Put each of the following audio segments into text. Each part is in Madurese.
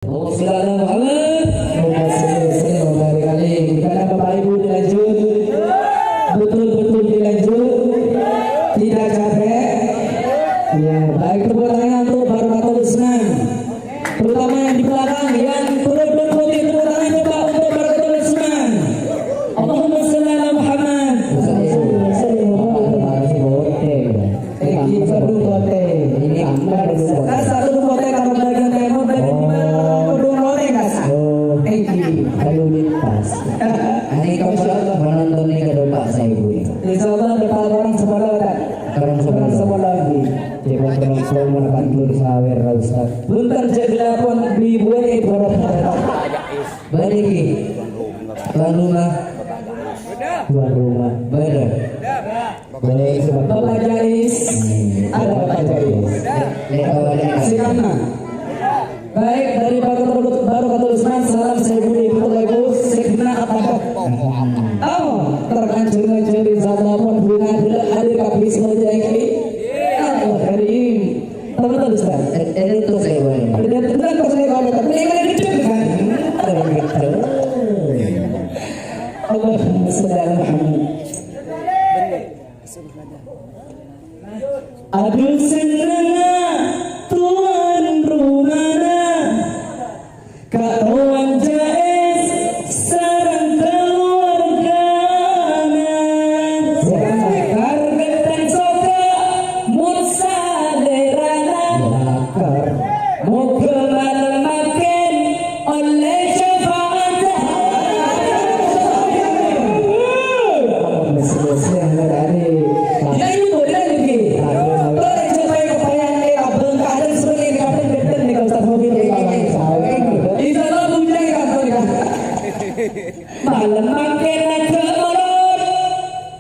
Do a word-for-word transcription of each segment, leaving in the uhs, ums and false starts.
Allahumma sholli ala Muhammad. Allahumma sholli wa sallim wa barik alaih. Gimana Bapak Ibu, dilanjut? Betul-betul dilanjut? Tidak capek? Ya, baik, tepuk tangan untuk Barokatul Usman. Terutama yang di belakang, yang kerudung putih, tepuk tangan coba untuk Barokatul Usman. Allahumma sholli ala Muhammad. Saya, saya, saya, saya, saya, saya, saya, Iki perlu kote. Ini aman perlu kote. Nah, satu kote kalau bagian timur, bagian timur, kalau dua loreng, Mas. Oh. Iki. Lalu lintas. Ini kau menonton ini ke Pak saya, Bu. Insya Allah, ada orang sebelah, Pak. Orang sebelah. Orang sebelah, Bu. Coba penonton mau dapat telur sawer, Ustaz. Bunten, cek telepon, dibuat, ibu. Balik, tuan rumah. Tuan rumah. Bener. Boleh, Bapak Jais. Ada Bapak Jais. Silakan. Baik, dari Barokatul, Barokatul Usman, salam seribu ibu, Bapak Ibu, Sekna Atabak. Oh, terlanjur-lanjur, insya Allah, pon bunga dulu, hadir kabis, mau jadi. Allah Karim. Betul, Ustaz. Eh, eh, itu saya, Bang. Ada betul, Ustaz, saya, Bang. Tapi yang ada di depan, kan? Ada gitu. Allahumma sholli ala Muhammad. Adu sennengnga tuan rumana, ka tuan Jais sareng kaluwargana. Sakar gendheng soka mon salerana. Moga malem mangkèn ollè syafaat. Ya, ini boleh lagi. Boleh coba yang kebayang, eh, abang kadang sebenarnya kadang gede nih, kalau Ustaz Hobi nih, kalau insya Allah punya ya, Ustaz Hobi. Malem mangkèn ajâ molor,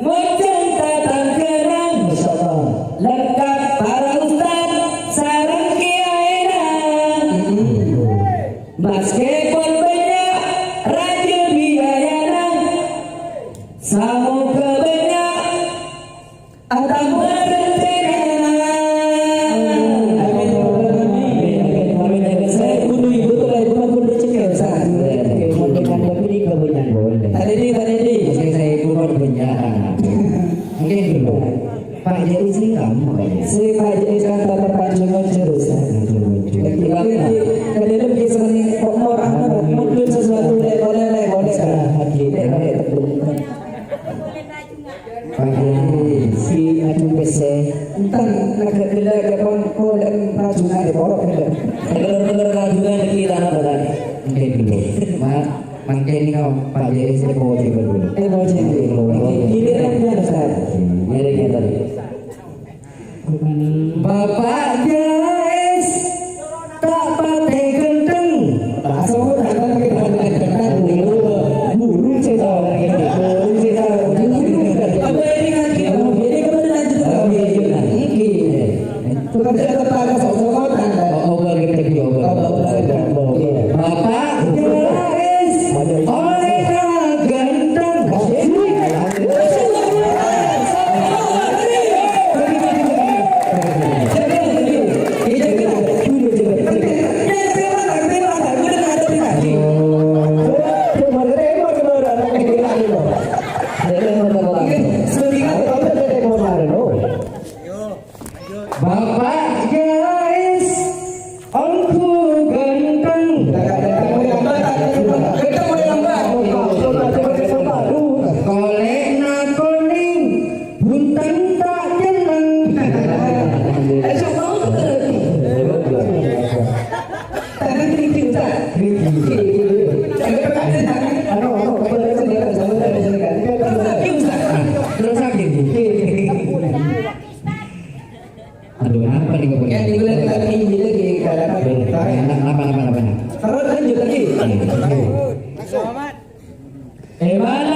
ngojhâng tatangghâna. Masyaallah. Lengkap para ustad sareng kiyaèna. Maskèpon bânnya' rajâ biayana, samoghâ bânnya' Amin. Amin. Amin. Amin. Saya kudu ibu tuh, ibu mah kudu cek ya, Ustaz. Oke, mau dengan tapi ini kebanyakan boleh. Tadi di, tadi di. Saya, saya ibu mah kebanyakan. Oke, dulu. Pak Jai sih kamu, Pak Jai. Si Pak Jai kan tetap panjang terus. Panjang terus. Lagi, lagi, lagi, lagi, lagi, sebenarnya, kok mau, mau, mau sesuatu, boleh, boleh, boleh, boleh. Lagi, lagi, lagi. Pagi si Aju Pese. Entan, naga gela, ya, pon, pon, dan rajungan, ya, porok, ya. Bener-bener rajungan, kita, apa, kan? Oke, dulu. Ma-, mangkèn ini, Pak Jai, saya bawa cek dulu. Eh, bawa cek dulu. Oke, giliran dia, Ustaz. Giliran dia tadi. Bapak Jais, ta' patè ghântheng. Langsung datang ke ghântheng. Guru, guru sih tahu. Guru sih tahu. Apa ini ngaji? Ini kemudian lanjut. Oke, ini. Bukan saya tetangga, sok-sokan. Oh, oh, ghântheng, ya, oh, oh, oh. Bapak Jais, oleh ghântheng. Bapak Jais, ongghu ghântheng. Kolè' nakonè, bhunten ta' cenneng. Terus lagi. Aduh, apa nih, Bapak? Ya, ini lagi, lagi, ini lagi, karena apa? Apa, apa, apa, apa? Terus lanjut lagi. Oke. Emang